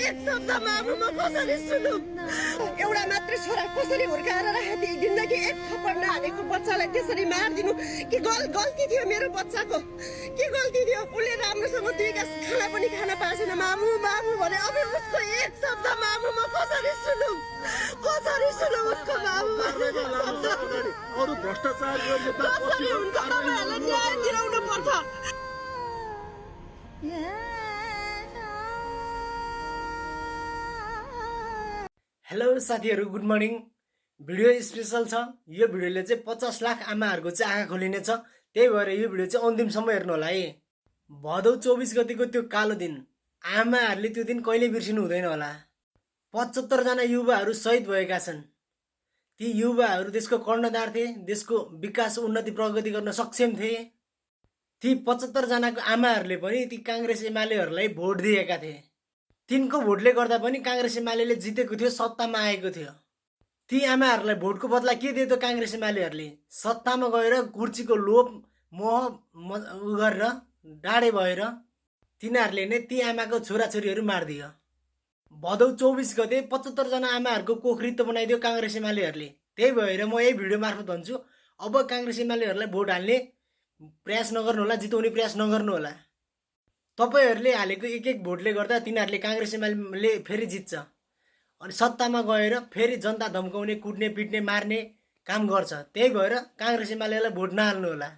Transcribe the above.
एक शब्द मामु म कसरी सुनु एउटा मात्रै छोरा कसरी हुर्काएर राखेँ जिन्दगी एक थप्पड नहालेको बच्चालाई त्यसरी मारिदिनु के गल्ती थियो मेरो बच्चाको के गल्ती थियो उसले राम्रोसँग 2 गाँस खाना पनि खान पाएन मामु मामु भने अब उसको एक शब्द मामु म कसरी सुनु उसको मामु अरू भ्रष्टाचार कसरी हुन्छ तपाईहरुले न्याय दिलाउनु पर्छ हेलो साथीहरु गुड मर्निङ भिडियो स्पेशल छ यो भिडियोले चाहिँ 50 लाख आमाहरुको चाहिँ आँखा खोलिनेछ त्यही भएर यो भिडियो चाहिँ अन्तिमसम्म हेर्नु होला है भदौ 24 गतिको त्यो कालो दिन आमाहरुले त्यो दिन कहिले बिर्सिनु हुँदैन होला 75 जना युवाहरु शहीद भएका छन् ती युवाहरु देशको कर्णधार थिए देशको विकास उन्नति प्रगति गर्न सक्षम थिए ती 75 जनाको आमाहरुले पनि ती कांग्रेस एमालेहरुलाई भोट दिएका थिए तिनको भोटले गर्दा पनि कांग्रेस एमालेले जितेको थियो सत्तामा आएको थियो ती आमाहरुलाई भोटको बदला के दिए त कांग्रेस एमालेहरुले सत्तामा गएर कुर्चीको लोभ मोह गरेर डाडे भएर तिनीहरुले नै ती आमाको छोराछोरीहरु मार्दियो भदौ 24 गते 75 जना आमाहरुको कोखरित बनाइदियो कांग्रेस एमालेहरुले त्यही भएर म यही भिडियो मार्फत भन्छु अब कांग्रेस एमालेहरुलाई भोट हाल्ने प्रयास नगर्नु होला जिताउने प्रयास नगर्नु होला तपाईहरुले हालेको एक भोटले गर्दा तिनीहरुले कांग्रेस एमाले फेरि जित्छ अनि सत्तामा गएर फेरि जनता धम्काउने कुट्ने पिट्ने मार्ने काम गर्छ त्यही भएर कांग्रेस एमालेलाई भोट नहाल्नु होला।